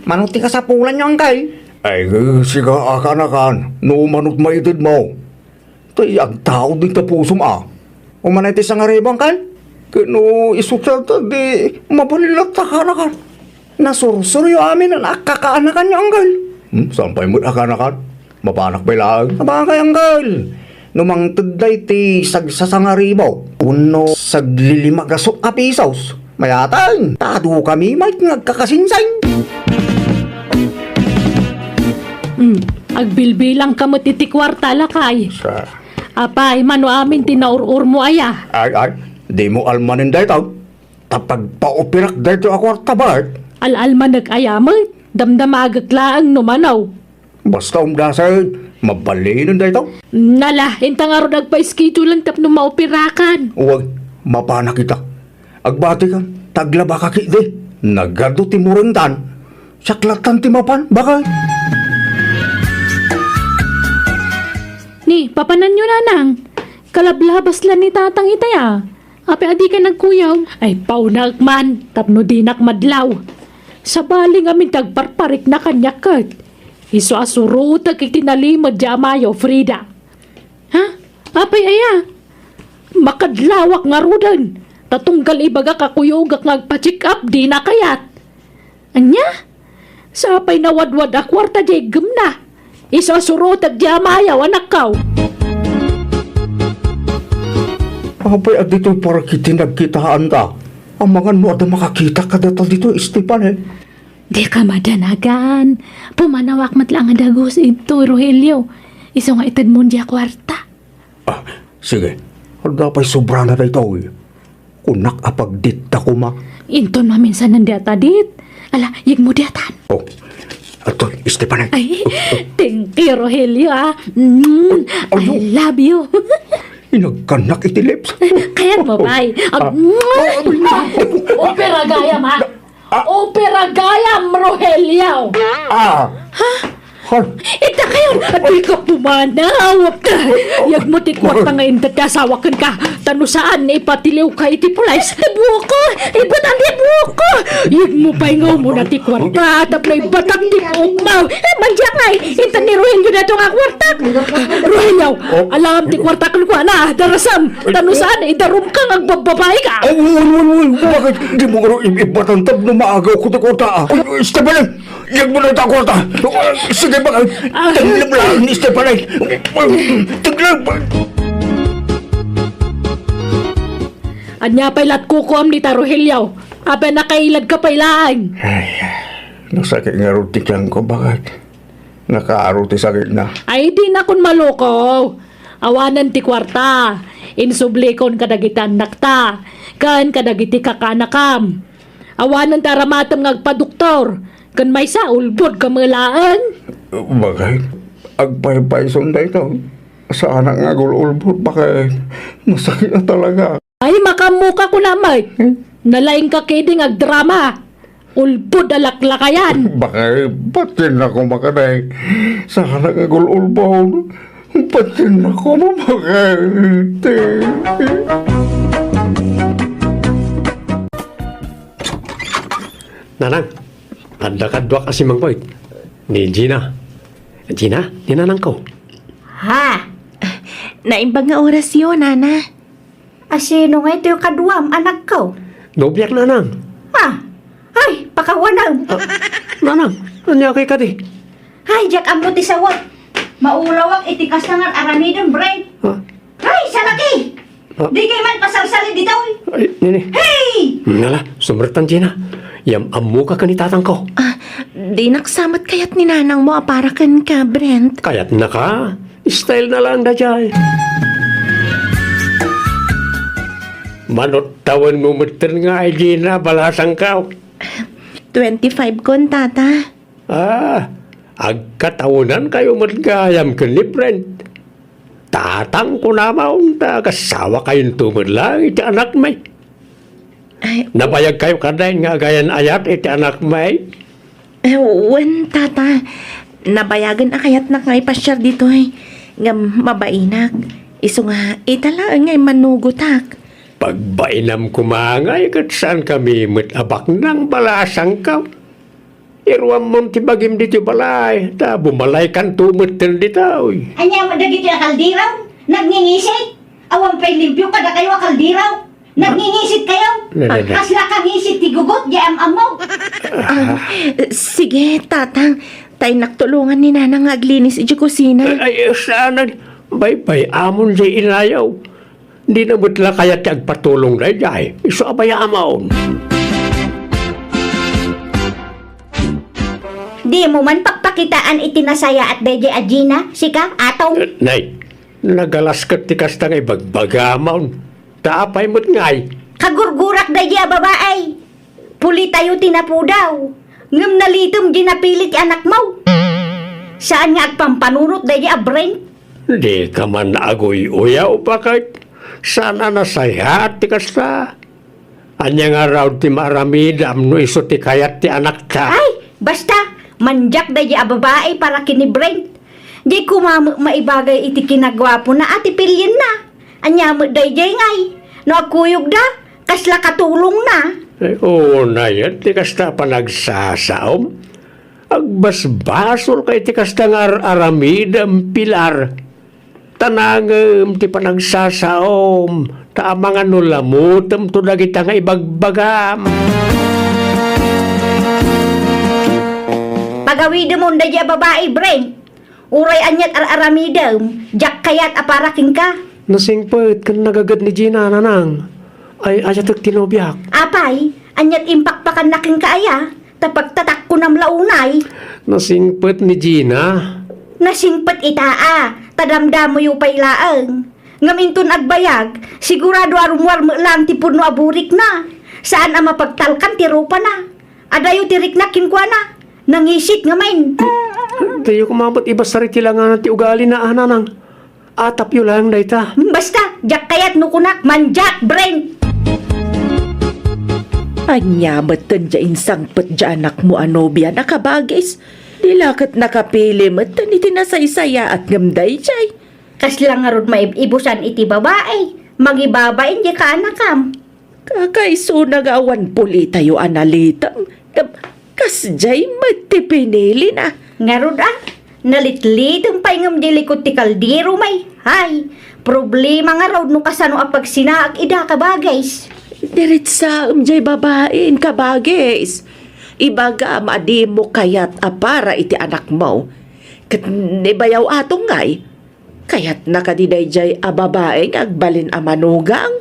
Mano ti kasapulanyo, Angkel? Ay, siga a kaanakan, no manot maitedmo. Tay agtaud iti pusom a. Umanay ti sangaribu, Angkel? Ket no isu ta, di mabalin latta kaanakan. Nasursuryo amin a kaanakanyo, Angkel. Hmm, saan pay met a kaanakan? Mapanak pay laeng. Abakay, Angkel. No mangted daytoy sagsasangaribu wenno saglilima gasut a pisos, mayatan, ta adu kami met nga agkakasinsin. Hmm, agbilbilangka met iti kuarta, lakay. Sa- Apay, mano amin ti naur-urmo aya? Ay, ay, dimo almanen daytoy. Ta pagpaoperak daytoy a kuarta, baket. Al-almanek aya met, damdamagek laeng no mano. Basta umdasen, mabalinen daytoy. Nala, inta ngarud agpa-schedulean tapno maoperakan. Wen, mapanak ita. Agbatikan, ta aglabaka ketdi. Nagadu ti murengtan. Siak lattan ti mapan, baket. Ni, papananyo, nanang. Kalablabas la ni tatang itay a. Apay a dika nagkuyog? Ay, paunaek man, tapno dinak madlaw. Sabali ngamin ti agparparikna kaniak ket. Isu a surotek iti nalimed ti amayo, Frida. Ha? Apay aya? Makadlawak ngaruden. Ta tunggal ibagak a kuyogak nga agpa-check up, dina kayat. Ania? Sapay nawadwad a kuarta diay iggemna. Isu a surotek diay amayo, anakko. Apay a ditoy parikit ti nagkitaanta? Amangan no adda makakita kadata ditoy, Esteban, eh. Dika madanagan. Pumanawak met laeng a dagus idtoy, Rogelio. Isu nga itedmon diay kuarta. Ah, sige. Adda pay sobrana daytoy. Kunak a pagditta koma. Inton maminsanen diay adda dit. Ala, yegmo diay atan. Oh, adtoy, Esteban, ay. Ay, thank you, Rogelio, ah. Mm, I love you. Inagkanak iti lips. Kayatmo pay. Ah. Ah, mm. Opera gayam, ah. Ah. Opera gayam, Rogelio. Ah. Ha? Ha? Ita kayon, dika pumanaw. Yegmo ti kuarta nga inted ti asawak kenka. Ta no saan, ipatiliwka iti pulis. Ti buokko! Ibatan ti buokko! Yegmo pay nga umuna ti kuarta, tapno ibatak ti buokmo. Eh, mandiak ngay, inted ni Rogelio daytoy nga kuarta. Rogelio, alam ti kuarta kenkuana, darasam. Ta no saan, idarumka nga agbabbabaika. Ay, wen, wen, wen, bakit dimo nga ib-, ibatan tapno maagawko ti kuarta, ah? Ay, Esteban, yegmo dayta a kuarta. Sige, bakit? Ah. Tegleb laeng ni Esteban, ay. Tegleb. Ania pay lat kukuam dita, Rogelio? Apay a nakailadka pay laeng. Ay, nasakit ngarud ti tiyanko, bakit? Nakaaro ti sakitna. Ay, dinakon maluko. Awanen ti kuarta. Insublikon kadagiti annakta, ken kadagiti kakaanakam. Awanen ti aramatem nga agpadoktor, ken maysa, ulbodka met laeng. Bakit? Agpaypayson daytoy. Saanak nga agul-ulbod, bakit? Nasakit na talaga. Ay, makaammoka kuna met. Hmm? Nalaingka ketdi nga agdrama. Ulbod a laklakayan. Bakit? Ba't yan ako makaday? Saanak nga agul-ulbod. Ba't yan ako mamakit? Nanang, adda kaduak a simangpet. Ni Gina. Gina, ni nanangko. Ha? Naimbag nga orasyo, nana. A sino ngay toy kaduam, anakko? Nobiak, nanang. Ha? Ay, pakawanem. Ah, nanang, ania kay kadi? Ay, diak ammo ti sawek. Maulawak iti kasta nga aramidem, Brent. Ha? Ay, salaki! Ah. Di kay man pasalsali ditoy. Ay, nini. Hey! Nala, sumrektan, Gina. Yam-ammoka ken ni tatangko. Ah, dinak sa met kayat ni nanangmo a para kenka, Brent. Kayatnaka? Style na lang daydiay. Manot tawenmo metten nga ay Gina, balasangko. Twenty-five kon, tata. Ah, agkatawenankayo met gayam ken ni Brent. Tatang, kunam, ta agasawakayonto met laeng iti anakmi. Ay, nabayagkayo kadi nga agayan-ayat iti anakmi? Eh, wen, Tata. Nabayagen a kayatnak nga ipasiar ditoy. Ngem mabainak. Isu nga, ita laeng nga immanugotak. Pagbainam koma ngay ket saankami met a baknang balasangko. Iruammon ti bagim ditoy balay, ta bumalaykanto metten ditoy. Ania met dagitoy a kaldero? Nagngingisit? Awan pay limpio kadakayo a kaldero? Nagngingisit kayo? Na, na, na. Kasla kangisit ti gugot, di am-ammo. Ah, sige, Tatang. Tay nak tulongan ni Nanang nga aglinis iti kusina. Ay, ay, saanen. Baybay-amon jay inayo. Dina met la kayat ti agpatulong daydiay. Isu a bay-amon. Dimo man pakpakitaan iti nasayaat daydiay a Gina, sika, Atong? Eh, nay, nagalas ket ti kasta nga ibagbagamon. Ta apay met ngay? Kagurgurak daydiay a babai. Pulitayo ti napudaw. Ngem nalitem di napili ti anakmo. Saan nga agpampanunot daydiay a Brent? Dika man aguy-uyaw, baket saan a nasayaat ti kasta. Ania ngarud ti maaramidam no isu ti kayat ti anakta? Ay, basta, mandiak daydiay a babai para ken ni Brent. Di koma met maibagay iti kinaguapona a ti pilienna. Ania met daydiay ngay? No agkuyogda, kasla katulongna. Ay, unayen ti kasta a panagsasaom. Agbasbasolka iti kasta nga ar-aramidem, Pilar. Ta nangem ti panagsasaom, ta amangan no lamutemto dagita nga ibagbagam. Pagawidemon daydiay a babai, Brent. Uray aniat ar-aramidem, diak kayat a para kenka. Nasingpet ken nagaget ni Gina, Nanang. Ay-ayatek ti nobiak. Apay, aniat impakpakanna kenka aya? Ta pagtatakkonam la unay. Nasingpet ni Gina. Nasingpet ita a, ta damdamoyo pay laeng. Ngem inton agbayag, sigurado a rummuar met laeng ti pudno a burikna. Saan a mapagtalkan ti rupana. Adayo ti rikna kenkuana. Nangisit ngamin. Diyo koma met ibasar iti langana ti ugalina, a, Nanang. Atapyo laeng dayta. Basta, diak kayat no kunak, mandiak, Brent! Ania metten ti insangpet ti anakmo a nobiana, kabagis? Di la ket nakapili metten iti nasaysayaat ngem daydiay. Kasla ngarud maib-ibusan iti babai, mangibabain ti kaanakam. Kakaisuna nga awan pulitayo a nalitem. Ngem kasdiay met ti pinilina. Ngarud a, nalitlitem pay ngem di likod ti kaldero, may. Hay, problema ngarud no kasano a pagsinaak ida, kabagis. Diritsaem jay babain, kabagis. Ibagam a dimo kayat a para iti anakmo. Ket ni bayaw Atong ngay, kayatna kadi daydiay a babai nga agbalin a manugang?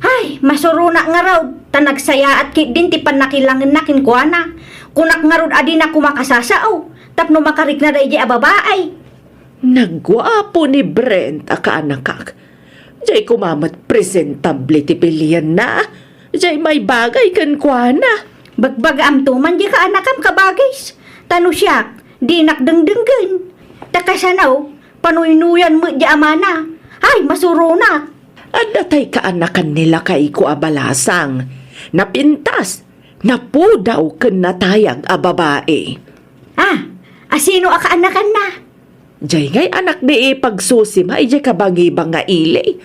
Ay, masuronak ngarud, ta nagsayaat ketdin ti pannakilangenna kenkuana. Kunak ngarud a dina koma kasasao, tapno makarikna daydiay a babai. Nagguapo ni Brent a kaanakak. Jay koma met presentable ti pilienna. Jay maibagay kenkuana. Bagbagaamto man di kaanakam, kabagis. Ta no siak, dinak dengdenggen. Ta kasano, panuynuyan met di amana. Ay, masuronak. Adda tay kaanakan ni lakayko a balasang. Napintas, napudaw ken natayag a babai. Ah, asino a kaanakanna? Jay ngay anak ni ipagsosima idiay kabangibang nga ili.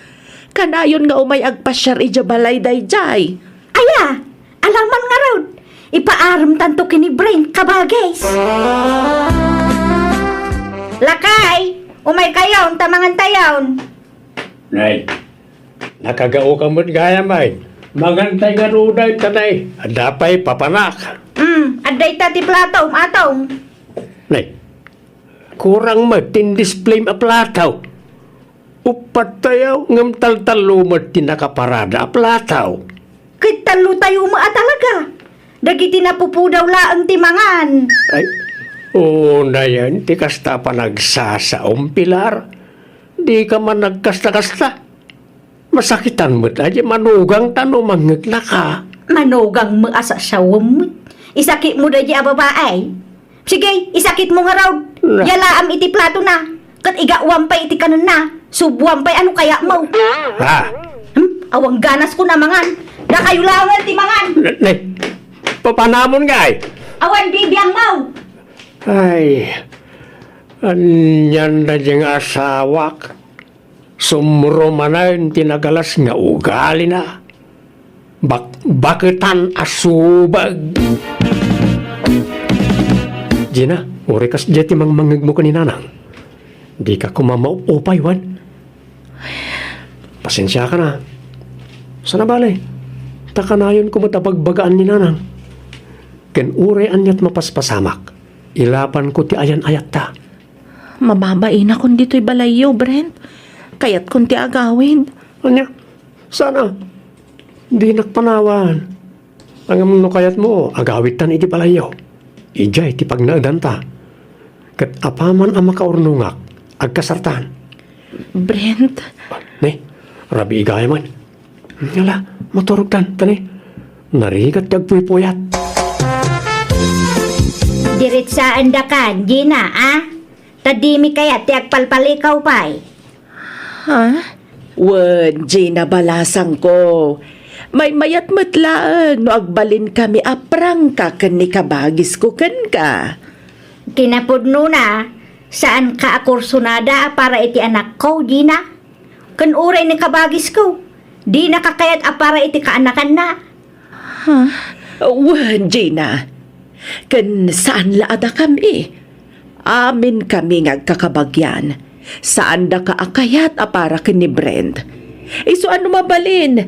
Kanayon nga umay agpasiar idiay balay daydiay. Aya, alaman ngarud. Ipaaremtanto ken ni Brent, kabagis. Lakay, umaykayon ta mangantayon. Nay, nakagaoka met gayam ay. Mangantay ngarud dayta, nay. Adda pay papanak. Hmm, adda ita ti platom, Atong. Nay, kurang met ti in-display a plato. Uppat tayo, ngem taltallo met ti nakaparada a plato. Ket tallo tayo met a talaga. Dagiti napupudaw laeng ti mangan. Ay, unayen ti kasta a panagsasaom, Pilar. Dika man nagkasta-kasta. Masakitan met a di manugangta no mangngegna ka. Manugang met a sasawem met. Isakitmo daydi a babai. Sige, isakitmo ngarud. Na- Yalaam iti platona. Ket igawam pay iti kanenna. Subuan pay, ano kaya mo? Ha? Hmm? Awan ganas ko na mangan. Dakayo laeng ti mangan. Ne, ne. Papanamon nga ay? Awan bibiang mo. Ay, anian da di nga asawak? Sumro manen ti nagalas nga ugalina. Bakbaketan a subag. Gina, uray kasdiay ti mangmangngegmo ken ni Nanang. Dika koma maupay, wen? Pasensiaka na. Sana bale, ta kanayon ko met a bagbagaan ni Nanang. Ken uray aniat mapaspasamak, ilabanko ti ayan-ayatta. Mababainak ditoy balayyo, Brent. Kayatkon ti agawid. Ania? Sana. Dinak panawan. Ngem no kayatmo, agawidtan iti balayyo. Idiay ti pagnaedanta. Ket apaman a makaurnongak, agkasartan. Brent? Ne, rabii gayam. Ala, maturogtan, ta ne, narigat ti agpuypuyat. Diritsaendakan, Gina, a? Ta dimi kayat ti agpalpalikaw pay. Ha? Wen, Gina, balasangko. Maymayat met laeng no agbalinkami a prangka ken ni kabagisko kenka. Kinapudnona, saanka a kursunada a para iti anakko, Gina. Ken uray ni kabagisko, dinaka kayat a para iti kaanakanna. Ha? Wen, Gina. Ken saan la a dakami. Amin kami nga agkakabagian. Saandaka a kayat a para ken ni Brent. Isu a no mabalin,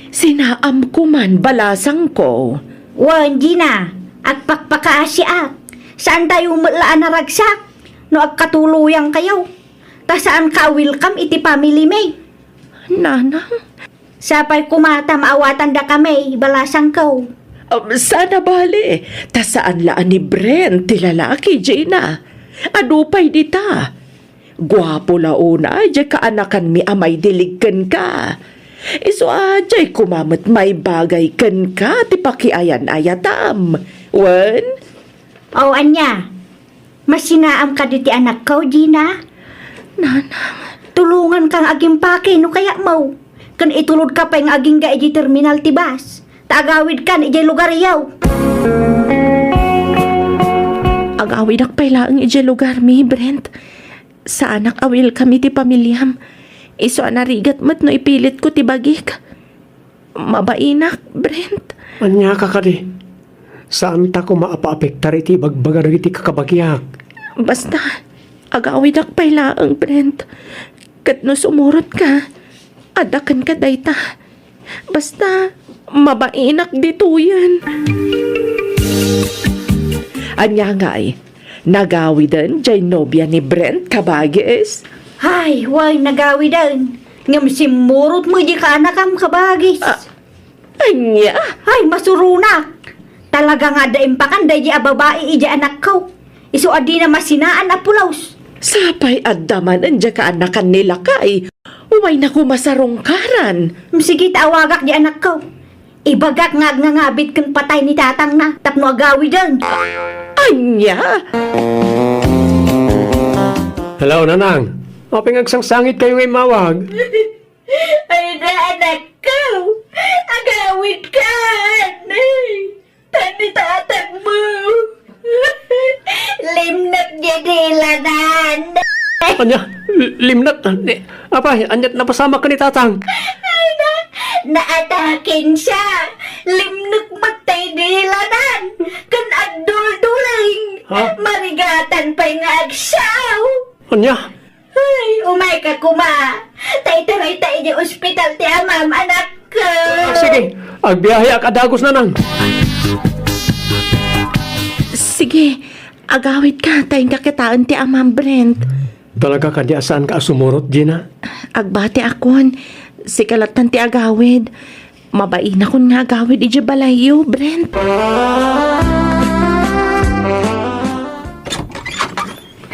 sinaam koman, balasangko. Wen, Gina, agpakpakaasiak. Saantayo met la a naragsak no agkatuloyangkayo. Ta saanka a welcome iti family mi. Nanang? Sapay koma ta maawatandakami, balasangko. Um, sana bale, ta saan la a ni Brent ti lalaki, Gina. Adu pay dita. Guapo la unay diay kaanakanmi a maidilig kenka. Isu a diay koma met maibagay kenka ti pakiayan-ayatam. Wen? O, ania? Masinaam kadi ti anakko, Gina? Nanang. Tulonganka nga agimpake no kayatmo. Ken itulodka pay nga agingga idiay terminal ti bus. Ta agawidkan idiay lugaryo. Agawidak pay laeng idiay lugarmi, Brent. Saanak a welcome iti pamiliam. Isu a narigat met no ipilitko ti bagik. Mabainak, Brent. Ania ka kadi? Saanta koma a paapektar iti ibagbaga dagiti kakabagiak. Basta, agawidak pay laeng, Brent. Ket no sumurotka, adda kenka dayta. Basta, mabainak ditoyen. Ania ngay? Nagawiden diay nobia ni Brent, kabagis? Ay, wen, nagawiden. Ngem simmurot met diay kaanakam, kabagis. Ah, ania? Ay, masuronak. Talaga nga adda impakan daydiay a babai idiay anakko. Isu a dina masinaan a pulos. Sapay adda manen diay kaanakan ni lakay. Umayna koma sarungkaran. Sige, ta awagak diay anakko. Ibagak nga agnangabit ken patay ni tatangna tapno agawiden. Ania? Hello, Nanang. Apay nga agsangsangitkayo nga immawag? Ay na, anakko. Agawidkan. Tan ni tatangmo. Limnek diay dilanan. Ania? L-, limnek? Ni, apay, aniat napasamak ken ni tatang? Ay na, naataken siya. Limnek met tay dilanan. Ken agdulduling. Ha? Marigatan pay nga agsiaw. Ania? Ay, umayka koma. Ta iturayta idiay ospital ti amam, anakko. Ah, sige, agbiaheak a dagus, Nanang. Sige, agawidka, ta inka kitaen ti amam, Brent. Talaga kadi a saanka a sumurot, Gina? Agbatiakon. Sika lattan ti agawid. Mabainakon nga agawid idiay balayyo, Brent.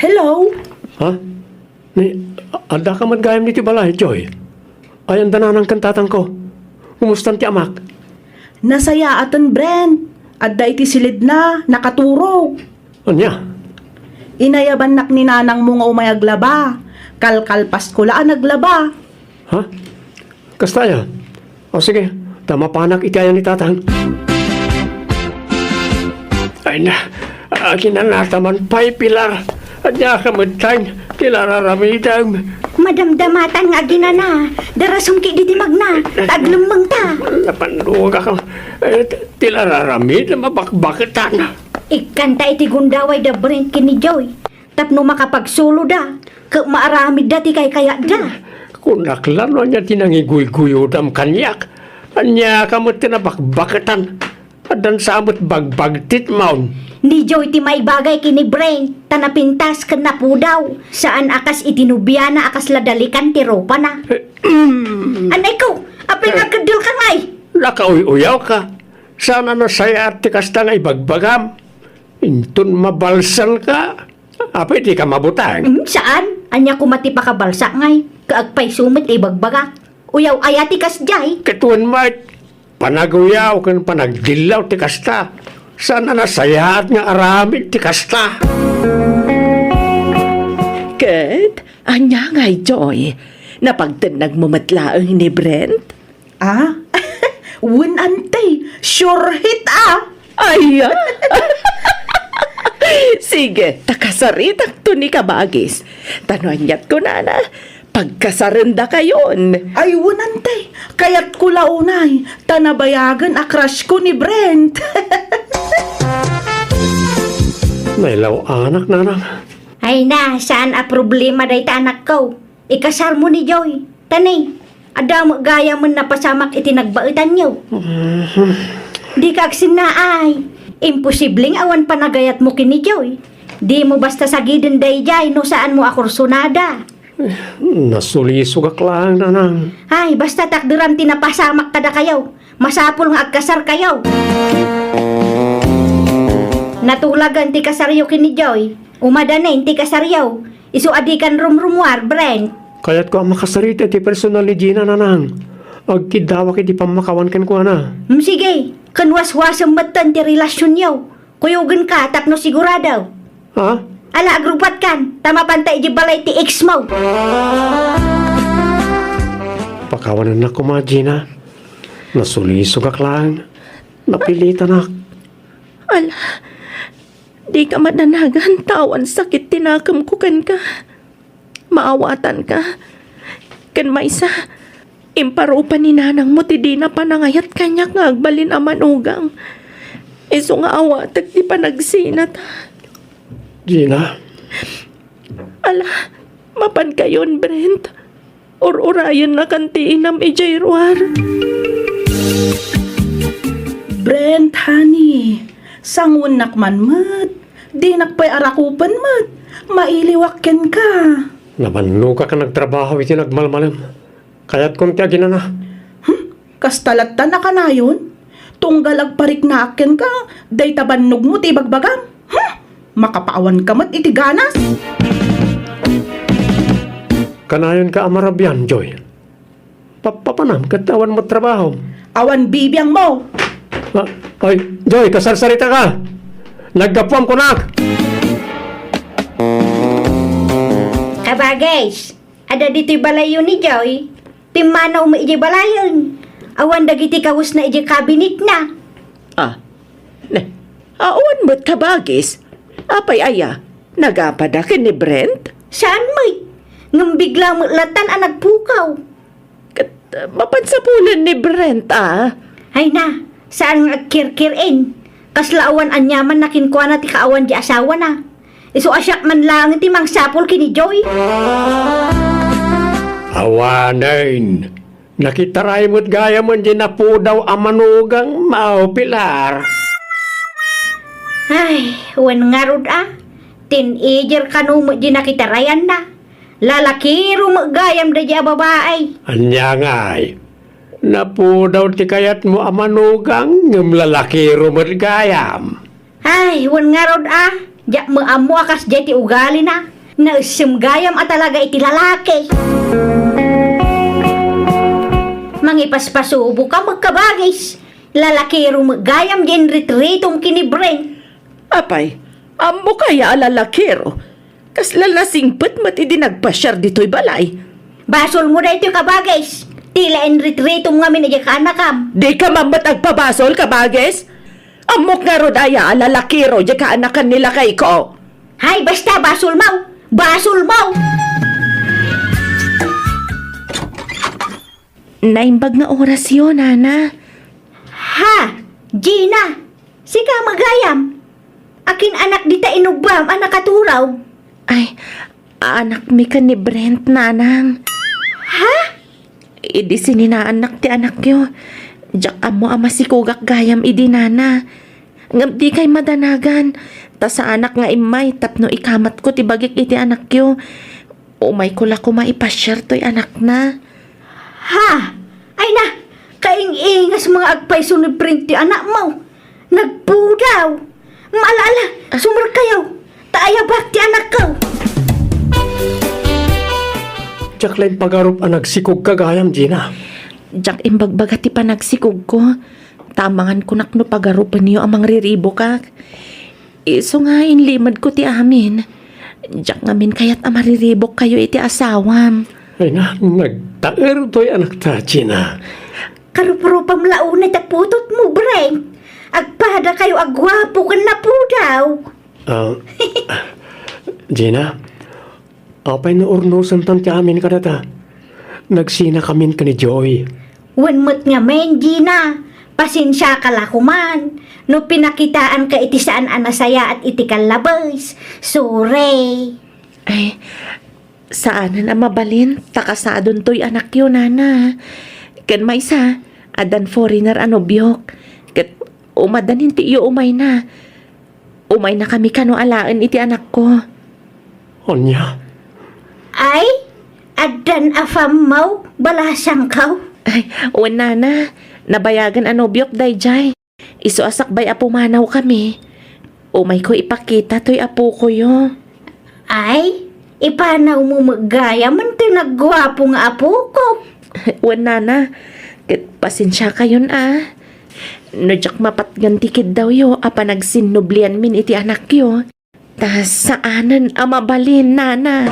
Hello? Ha? Ni, a-, addaka met gayam ditoy balay, Joy? Ayan da nanang ken tatangko. Kumustan ti amak? Nasayaaten, Brent. Adda iti silidna, nakaturog. Ania? Inayabannak ni nanangmo nga umay aglaba. Kalkalpasko la a naglaba. Ha? Kasta aya? O sige, ta mapanak iti ayan ni Tatang. Ay na, aginanata man pay, Pilar. Ania ka met laeng ti la ar-aramidem? Madamdamatan nga aginana. Darasumki diti magna, ta aglemmengta. Napannogak. Eh, ti la ar-aramidem a bakbaketan. Ikkanta iti gundaway da Brent ken ni Joy. Tapno makapagsuloda, ket maaramidda ti kaykayatda. Kunak la no ania ti nangiguyguyodam kaniak. Ania ka met ti nabakbaketan? Addan sa met bagbagtitmon. Ni Joy ti maibagay ken ni Brent, ta napintas ken napudaw. Saan a kas iti nobiana a kasla dalikan ti rupana. Anay ko, apay nga agkeddel ka ngay? Nakauy-uyaw ka. Saan a nasayaat ti kasta nga ibagbagam. Inton mabalsan ka, apay di ka mabutang? Mm, saan? Ania koma ti pakabalsak ngay? Kaagpayso met ti ibagbagak. Uyaw aya ti kasdiay? Ket wen met, panaguyaw ken panagdillaw ti kasta. Saan a nasayaat nga aramid ti kasta? Ket, ania ngay, Joy? Napagtennagmo met laeng ni Brent? Ah? Wen, Ante, sure hit, ah! Ay, ah. Sige, ta kasaritakto ni kabagis. Ta no aniat kunana, pagkasarendakayon. Ay, wen, Ante, kayatko la unay, ta nabayagen a crush ko ni Brent. Nailaw-anak, nanang. Ay na, saan a problema dayta, anakko. Ikasarmo ni Joy. Ta ni, adda met gayamen napasamak iti nagbaetanyo. Mhm. Dika agsennaay. Imposible nga awan panagayatmo ken ni Joy. Dimo basta sagiden daydiay no saanmo a kursonada. Nasulisogak laeng, nanang. Ay, basta takderam ti napasamak kadakayo. Masapul nga agkasarkayo. Natulagan ti kasaryo ken ni Joy. Umadanen ti kasaryo. Isu a dikan rumrumuar, Brent. Kayatko a makasarita iti personal ni Gina, nanang. Agkiddawak iti pammakawan kenkuana. Hmm, sige. Ken waswasem metten ti relasionyo. Kuyogenka tapno sigurado. Ha? Ala, agrupatkan, ta mapanta idiay balay ti ex-mo. Pakawanennak koma, Gina. Nasulisogak laeng. Napilitanak. Ala, dika madanagan ta awan sakit ti nakemko kenka. Maawatanka. Ken maysa, imparupa ni nanangmo ti dina panangayat kaniak nga agbalin a manugang. Isu nga awatek ti panagsinata. Gina. Ala, mapankayon, Brent. Ur-urayennakan ti inam idiay ruar. Brent, honey, sanguennak man met. Dinak pay arakupen met. Mailiwak kenka. Namannogak a nagtrabaho iti nagmalmalem. Kayatkon ti aginana. Hmm? Kasta latta a kanayon? Tunggal agpariknaak kenka, dayta bannogmo ti ibagbagam? Hmm? Makapaawanka met iti ganas. Kanayonka a marabian, Joy. Papapanam ket awan met trabahom. Awan bibiangmo. Ah, ay, Joy, kasarsaritaka. Naggapuam kunak. Kabagis, adda ditoy balayyo ni Joy. Pimmanaw met idiay balayen. Awan dagiti kawesna idiay kabinetna. Ah, ne, awan met kabagis. Apay aya, nagapada ken ni Brent? Saan met. Ngem bigla met lattan a nagpukaw. Ket, uh, mapansapulen ni Brent, ah. Ay na, saan nga agkirkir-en. Kasla awan aniamanna kenkuana ti kaawan di asawana. Isu a siak man laeng ti mangsapul ken ni Joy. Awanen. Nakitaray met gayam diay napudaw a manugangmo, Pilar. Ay, wen ngarud a. Teenager kano met diay nakitarayanna. Lalakiro met gayam daydiay a babai. Ania ngay? Napudaw ti kayatmo a manugang, ngem lalakiro met gayam. Ay, wen ngarud a, diak met ammo a kasdiay ti ugalina. Naessem gayam a talaga iti lalaki. Mangipaspasuboka met kabagis. Lalakiro met gayam diay inritritom ken ni Brent. Apay, ammoka aya a lalakiro? Kasla nasingpet met idi nagpasiar ditoy balay. Basolmo daytoy, kabagis. Ti la inritritom ngamin idiay kaanakam. Dika man met agpabasol, kabagis? Ammok ngarud aya a lalakiro diay kaanakan ni lakayko. Hay, basta, basolmo! Basolmo! Naimbag nga orasyo, nana. Ha? Gina! Sika met gayam? Akin anak dita inubbam a nakaturaw? Ay, anakmi ken ni Brent, nanang. Ha? Idi sininaannak ti anakyo, diak ammo a masikogak gayam idi, nana. Ngem dikay madanagan, ta saanak nga immay tapno ikamatko ti bagik iti anakyo. Umayko la koma ipasiar toy anakna. Ha? Ay na, kaing-ingasmo nga agpayso ni Brent ti anakmo. Nagpudaw. Maala-ala, sumerkayo. Ta ayabak ti anakko. Diak la impagarup a nagsikogka gayam, Gina. Diak imbagbaga ti panagsikogko. Ta amangan konak no pagarupenyo a mangriribokak. Isu nga inlimedko ti amin. Diak ngamin kayat a mariribokkayo iti asawam. Ay na, nagtaer toy anakta, Gina. Karuprupam la unay ta putotmo, Brent. Agpadakayo a guapo ken napudaw. Ah, Gina, apay no urnosentan ti amin kadata? Nagsinakamin ken ni Joy. Wen met ngamin, Gina. Pasensiaka la koman. No pinakitaanka iti saan a nasayaat iti kallabes. Sorry. Ay, saanen a mabalin, ta kasadon toy anakyo, nana. Ken maysa, addan foreigner a nobiok. Ket umadanin ti iyo umayna. Umaynakami kano alaen iti anakko. Ania? Ay, addan a fammaw, balasangkaw. Ay, wen, nana, nabayagen a nobiok daydiay. Isu a sakbay a pumanawkami, umayko ipakita toy apokoyo. Ay, ipanawmo met gayam ti nagguapo nga apoko. Wen, nana, ket pasensiakayon a. No diak mapatgan ti kiddawyo a panagsinnublianmin iti anakyo, ta saanen a mabalin, nana.